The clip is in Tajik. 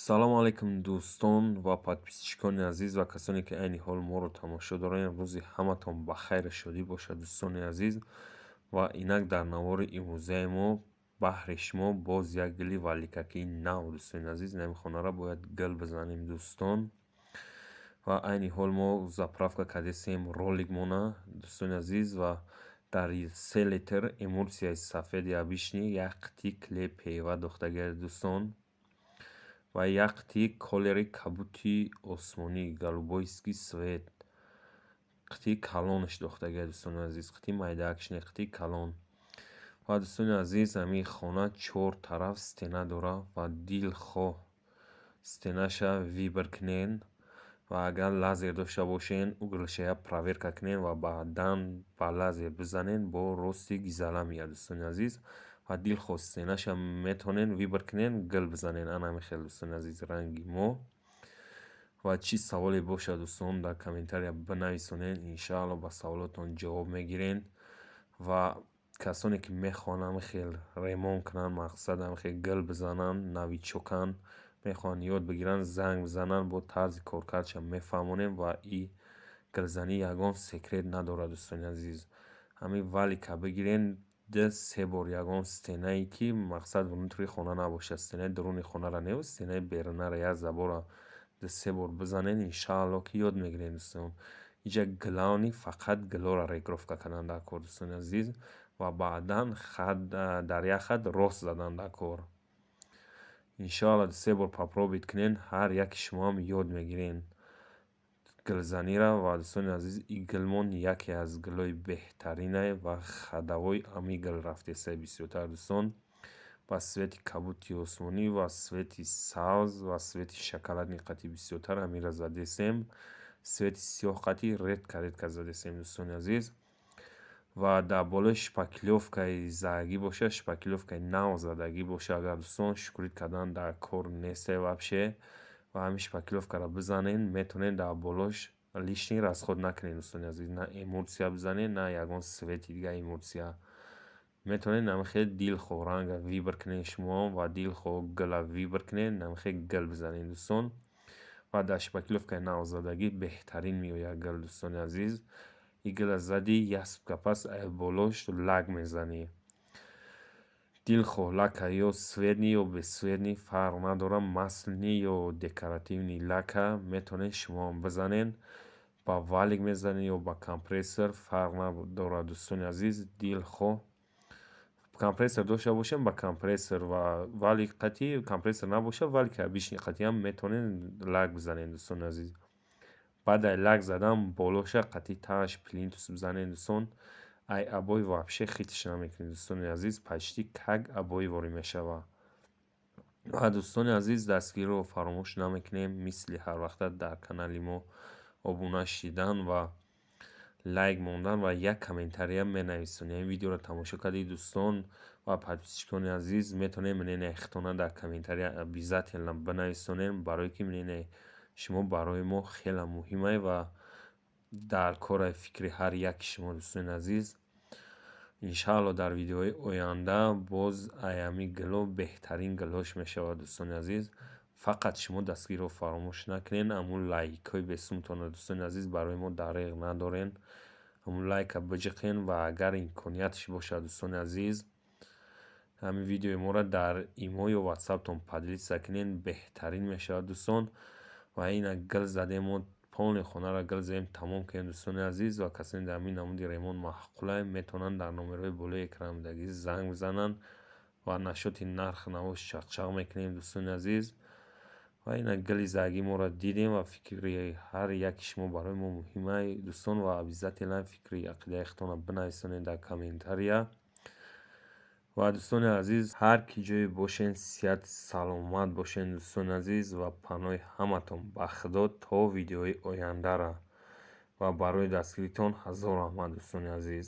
Салому алайкум, дӯстон ва подписчикони азиз ва касоне, ки айни ҳол моро тамошо доранд. Рӯзи ҳаматон ба хайру шодӣ бошад, дӯстони азиз. Ва инак дар навори имрӯзаи мо баҳри шумо боз як гили валикакии нав, дӯстони азиз. Инами хонаро бояд гил бизанем, дӯстон. Ва айни ҳол мо заправка кардесем роликмона, дӯстони азиз, ва дар 3 литр эмульсияи сафеди обычный як қитти клей ПВА дохтагиа, дӯстон, ва як қитти колери кабути осмонӣ, голубойский цвет, қитти калонаш дохтагиа, дӯстони азиз. Қитти майдаакш не, қитти калон. Ва, дӯстони азиз, ҳамин хона чор тараф стена дорад ва дилхоҳ стенаша выбор кунен. Ва агар лазер дошта бошен, уголшая проверка кунен ва баъдан ба лазер бизанен, бо рости гизала меяд, дӯстони азиз. Ва дилхоҳ стенаша метавонен выбор кунен, гил бизанен. Ана ҳамин хел, дӯстони азиз, ранги мо. Ва чӣ саволе бошад, дӯстон, дар комментария бинависонед, иншаалло, ба саволотон ҷавоб мегирен. Ва касоне ки мехоҳанд ҳамин хел ремонт кунанд, мақсад, ҳамин хел гил бизананд, новичоканд, мехоҳанд ёд бигиранд, занг бизананд, бо тарзи коркардша мефаҳмонем. Ва и гилзанӣ ягон секрет надорад, дӯстони азиз. Ҳамин валика бигирен, 2-3 бор ягон стенае, ки мақсад внутри хона набошад, стенаи дуруни хонара не, стенаи берунара, як забора 2-3 бор бизанен, иншаалло, ки ёд мегирен, дӯстон. Иҷа главный фақат гилоро регровка кардан дар кор, дӯстони азиз, ва баъдан дар як хат рост задан дар кор. Иншоалло, 2-3 бор попробовать кунен, ҳар яки шумоам ёд мегирен гилзаниро. Ва, дӯстони азиз, и гилмон яке аз гилҳои беҳтаринае ва ходовой ҳамин гил рафтесай бисёртар, дӯстон. Ба цвети кабути осмонӣ ва цвети сабз ва цвети шоколадный қати бисёртар ҳаминро задесем. Цвети сиёҳ қати редко редко задесем, дӯстони азиз. Ва дар болои шпаклёвкаи задагӣ бошад, шпаклёвкаи нав задагӣ боша агар, дӯстон, шукрит кардан дар кор несте вообще. Ва ҳамин шпаклёвкаро бизанен, метавонед дар болош лишний расход накунед, дӯстони азиз, на эмульсия бизанед, на ягон цвети дига эмульсия. Метавонед ҳамин хел дилхоҳ ранга выбор кунед шумо ва дилхоҳ гила выбор кунед, ҳамин хел гил бизанед, дӯстон. Ва дар шпаклёвкаи навзадагӣ беҳтарин меояд гил, дӯстони азиз. И гила задӣ, як сутка пас болош лак мезанӣ. Дилхоҳ лака, ё цветный, ё бесцветный, фарқ надорад, масляный ё декоративный лака метавонед шумоам бизанед. Ба валик мезанед ё ба компрессор, фарқ надорад, дӯстони азиз. Дилхоҳ компрессор дошта бошем, ба компрессор ва валик қатӣ, компрессор набошад, валики обычный қатиам метавонед лак бизанед, дӯстони азиз. Баъд ай лак задан болоша қатӣ тааш плинтус бизанед, дӯстон. Ай обои вообще хитш намекунед, дӯстони азиз, почти как обои ворӣ мешавад. Ва, дӯстони азиз, дастгириро фаромӯш намекунем, мисли ҳарвақта дар канали мо обуна шидан ва лайк мондан ва як комментария менависонед. Ин видеоро тамошо кардед, дӯстон ва подписчикони азиз, метавонед мненияи худтонро дар комментария обязательно бинависонед, барое ки мненияи шумо барои мо хеле муҳимае ва дар кораи фикри ҳар яки шумо, дӯстони азиз. Иншаалло, дар видеоҳои оянда боз ай ҳамин гило беҳтарин гилҳош мешавад, дӯстони азиз. Фақат шумо дастгириро фаромӯш накунед, ҳамун лайкҳои бесумтонро, дӯстони азиз, барои мо дареғ надорен. Ҳамун лайка биҷиқен ва агар имкониятш бошад, дӯстони азиз, ҳамин видеои моро дар имо ё ватсаптон поделиться кунед, беҳтарин мешавад, дӯстон. Ва ина гил задем, мо полный хонаро гил задем, тамом кардем, дӯстони азиз. Ва касоне дар ҳамин намуди ремонт маъқулае, метавонанд дар номерҳои болои экран будагӣ занг бизананд ва насчёти нарху навош чақчақ мекунем, дӯстони азиз. Ва ина гили задагии моро дидем ва фикри ҳар яки шумо барои мо муҳимае, дӯстон. Ва обязательно фикри ақидаи худтонро бинависонед дар комментария. Ва, дӯстони азиз, ҳар ки ҷое бошен, сиҳат саломат бошен, дӯстони азиз, ва паноҳи ҳаматон ба Худо то видеои ояндара. Ва барои дастгиритон ҳазор раҳмат, дӯстони азиз.